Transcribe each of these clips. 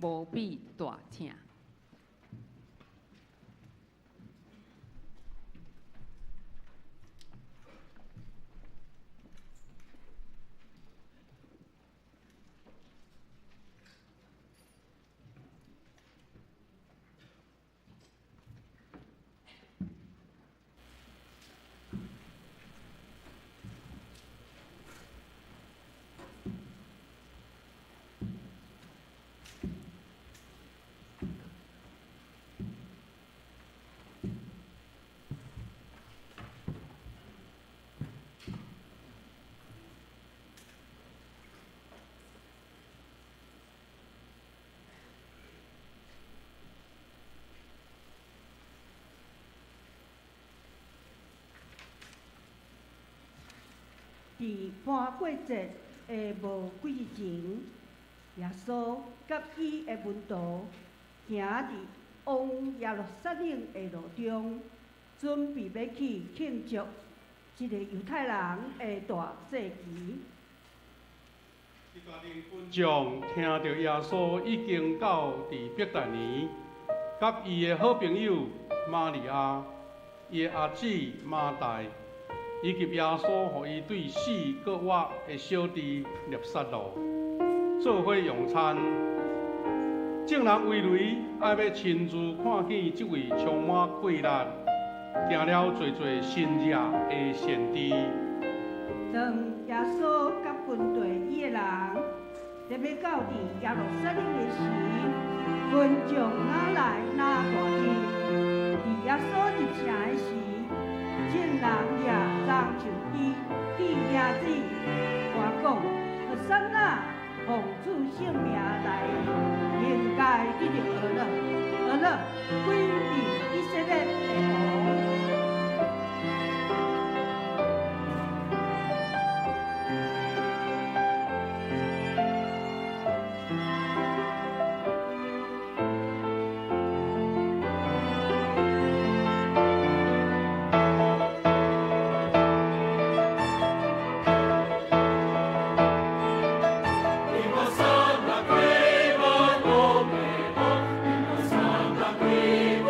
無比大疼。 佇盤過節的無幾日前，耶穌佮伊的門徒行佇往耶路撒冷的路中，準備欲去慶祝這个猶太人的大節期。群眾聽著耶穌已經到佇伯大尼，佮伊的好朋友瑪利亞、伊的阿姊馬大，以及耶穌予伊對死閣活的小弟辣撒路，做伙用餐。眾人圍圍愛欲親自看見這位充滿氣力、行了濟濟神蹟的先知。當耶穌佮跟隨伊的人，欲到佇耶路撒冷的時，群眾若來若大陣。佇耶穌入城的時，眾人掠棕樹枝去迎接，喊講：和散那，奉主聖名來，應該得著呵咾，呵咾，歸佇以色列的王。和散那歸阮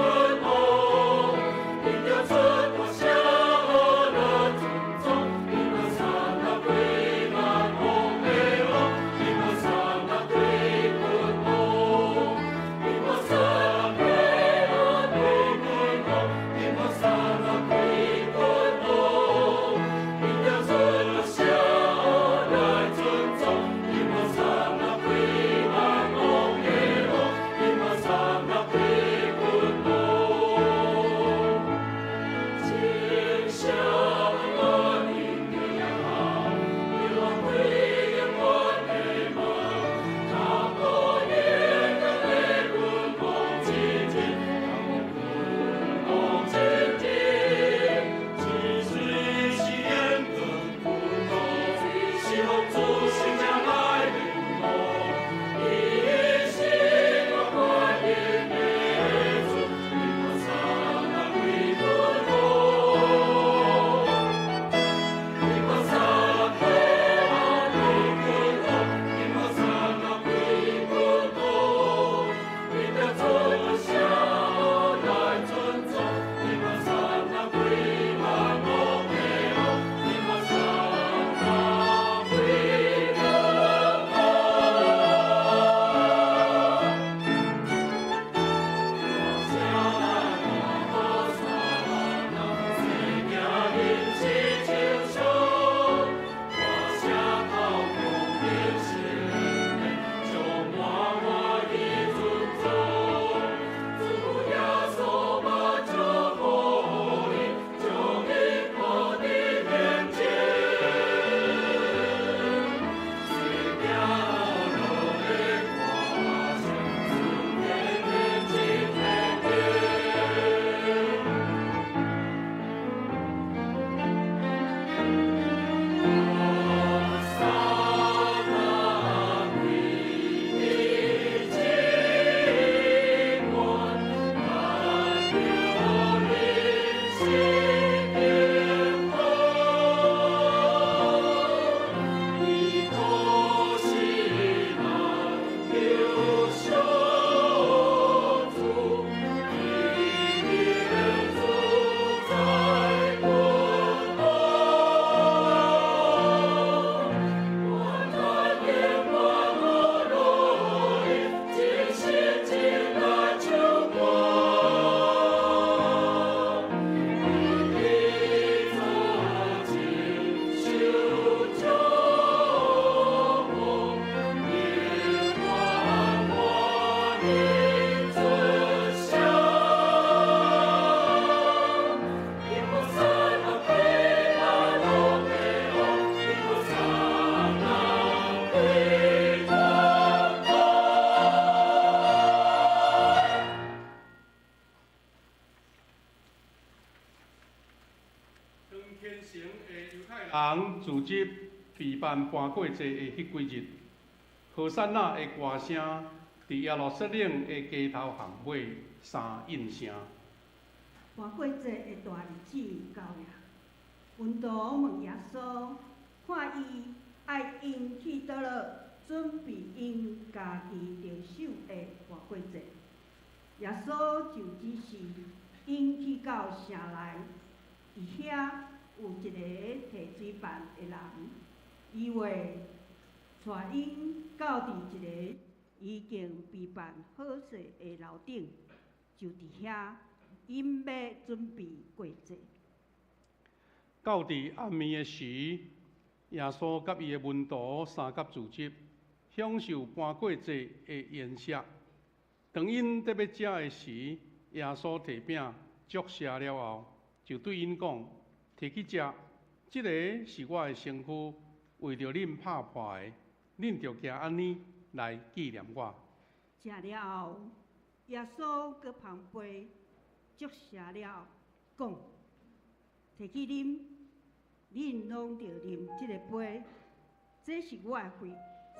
人組織備辦盤過節的彼幾日，和散那的歌聲佇耶路撒冷的街頭巷尾三應聲。盤過節的大日子到了，門徒問耶穌，看伊愛𪜶去佗落準備𪜶家己著守的盤過節。耶穌就指示𪜶去到城內，佇遐有一個提水爿的人，伊會帶𪜶到佇一个已經備辦好勢的樓頂，就佇遐，𪜶欲準備過節。到佇暗暝的時，耶穌佮伊的門徒三佮組織，享受盤過節的筵席。當𪜶欲食的時，耶穌提餅祝謝了後，就對𪜶講：提去食，這个是我的身軀，為著恁拍破的，恁著行按呢來紀念我。食了後，耶穌閣捧杯，祝謝了，講：提去啉，恁攏著啉這个杯，這是我的血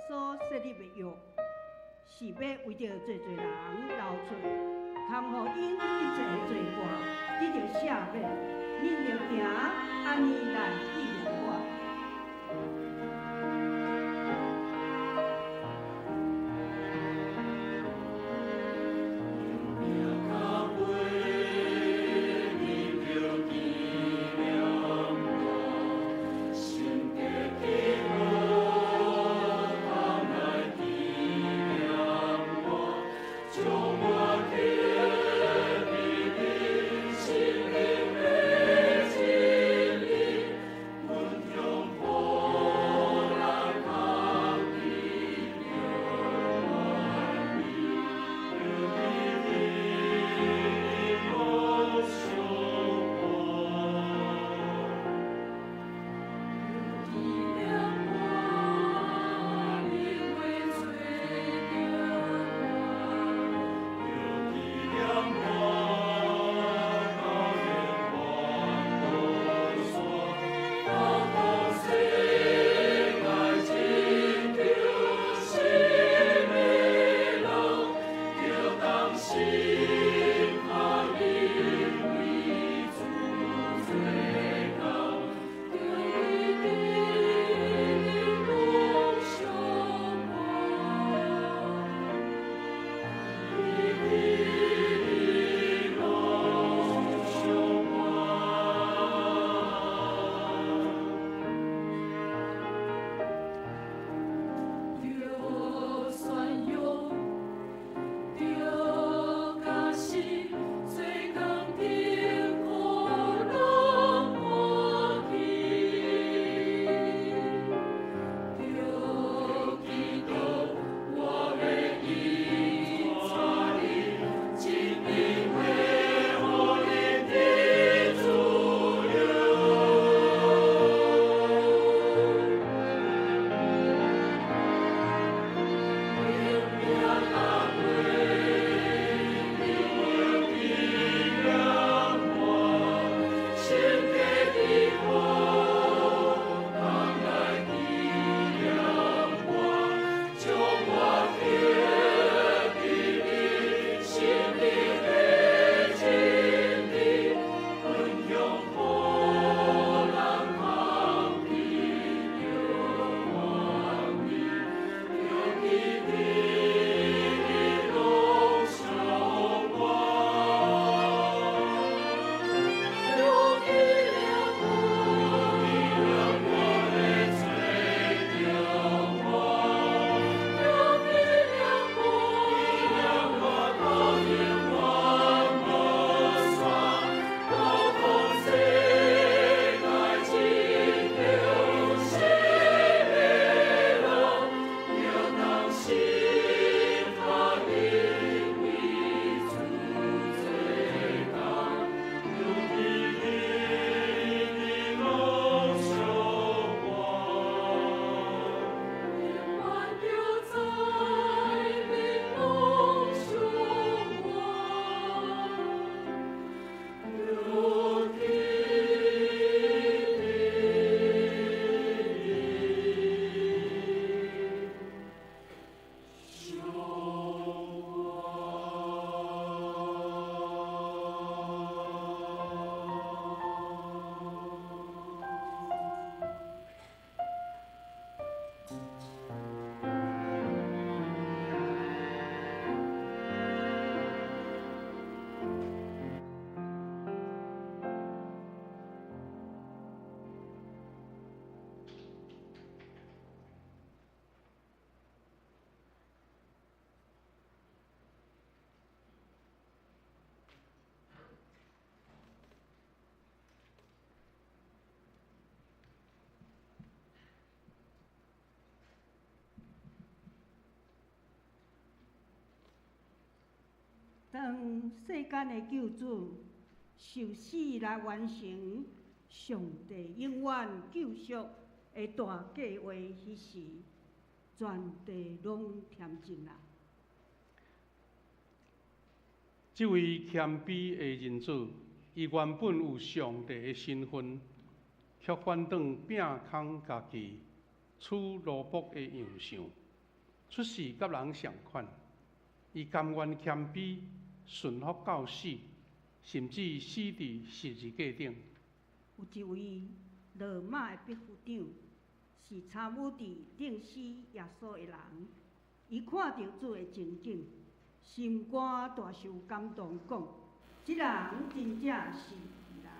所設立的約，是欲為著濟濟人流出，通予𪜶一切的罪過得著赦免。恁著行按呢來紀念我。我當世間的救主受死來完成上帝永遠救贖的大計劃彼時，全地攏恬靜啦。這位謙卑的人子，伊原本有上帝的身份，卻反轉摒空家己，取奴僕的樣相，出世佮人仝款。伊甘願謙卑，順服到死，甚至死佇十字架頂。有一位羅馬的百夫長，是參與佇釘死耶穌的人。伊看著主的情景，心肝大受感動，講：這人真正是義人。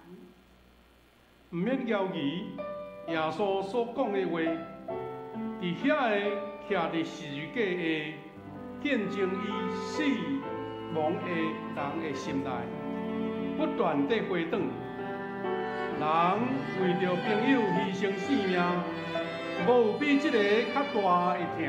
毋免猶疑，耶穌所講的話，佇遐个徛佇十字架下見證伊死亡的人的心內，不斷地回轉。人為著朋友犧牲性命，無有比這個較大的疼。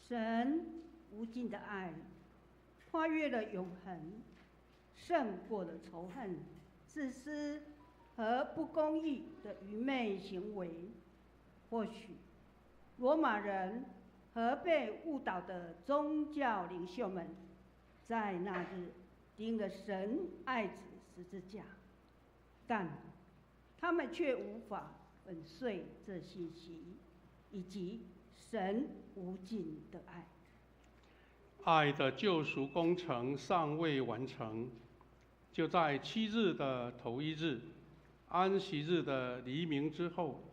神無盡的愛，跨越了永恆，勝過了仇恨、自私和不公義的愚昧行為。或許羅馬人和被誤導的宗教領袖們，在那日釘了神愛子十字架，但他們卻無法粉碎這信息，以及神無盡的愛。愛的救贖工程尚未完成，就在7日的頭一日，安息日的黎明之後，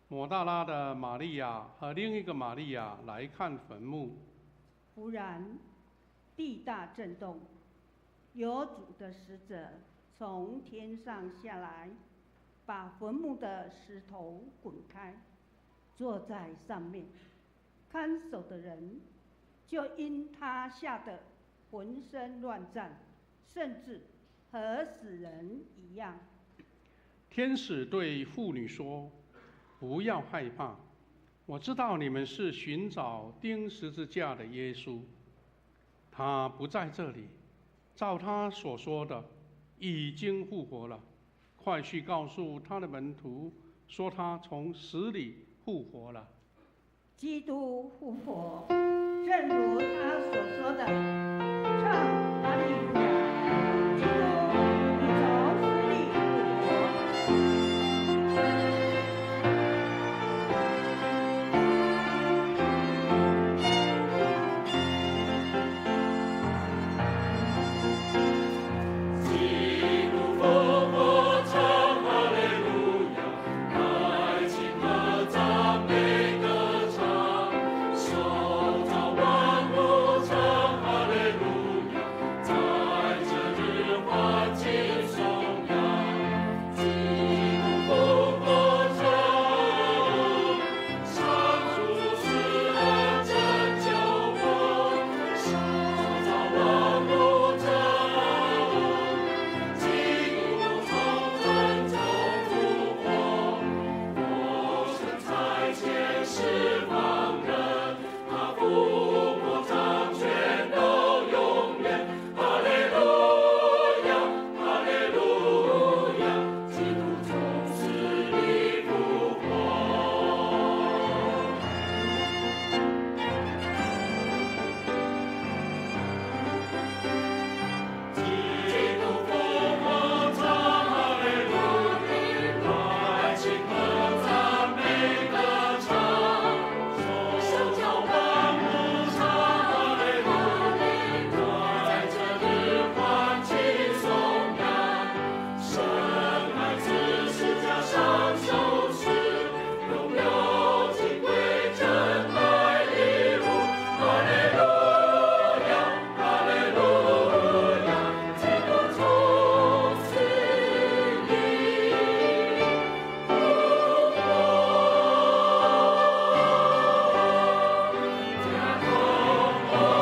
抹大拉的瑪利亞和另一個瑪利亞來看墳墓。忽然，地大震動，有主的使者從天上下來，把墳墓的石頭滾開，坐在上面。看守的人就因他嚇得渾身亂顫，甚至和死人一樣。天使對婦女說：不要害怕，我知道你們是尋找釘十字架的耶穌，他不在這裡，照他所說的，已經復活了。快去告訴他的門徒，說他從死裡復活了。基督復活，正如他所說的，唱哈利路亞，基督已從死裡復活。基督復活，唱哈利路亞，來慶賀讚美歌唱，受造萬物唱哈利路亞，在這日歡慶頌揚。基督復活，唱哈利路亞，上主施恩拯救我，受造萬物唱哈利路亞，基督從墳中復活，我神差遣釋放人，他復活掌權到永遠。哈利路亞，哈利路亞，基督從死裡復活。基督復活，唱哈利路亞，來慶賀讚美歌唱，受造萬物唱哈利路亞，在這日歡慶頌揚。神愛子十架上受死，榮耀金貴珍愛禮物。哈利路亞，哈利路亞，基督從死裡復活。聽講無比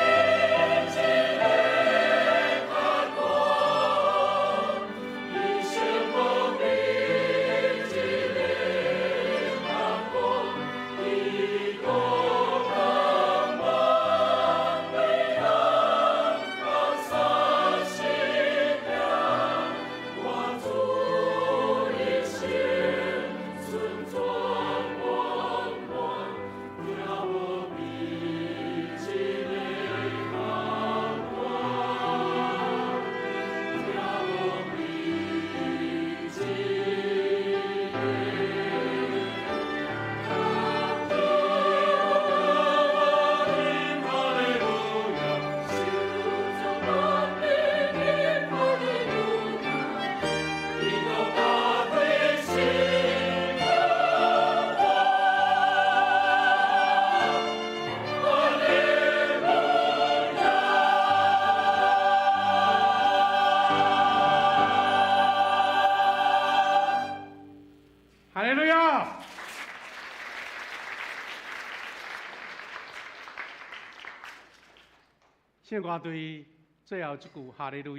一个較懸，伊勝無比一个較懸，伊孤甘願為咱放捨性命，我主一生順轉溫暖，聽無比一个較懸，聽無比一個較懸。哈利路亞，受造萬民的哈利路亞，基督大地新復活。哈利路亞。哈利路亞！聖歌隊最後這句哈利路亞。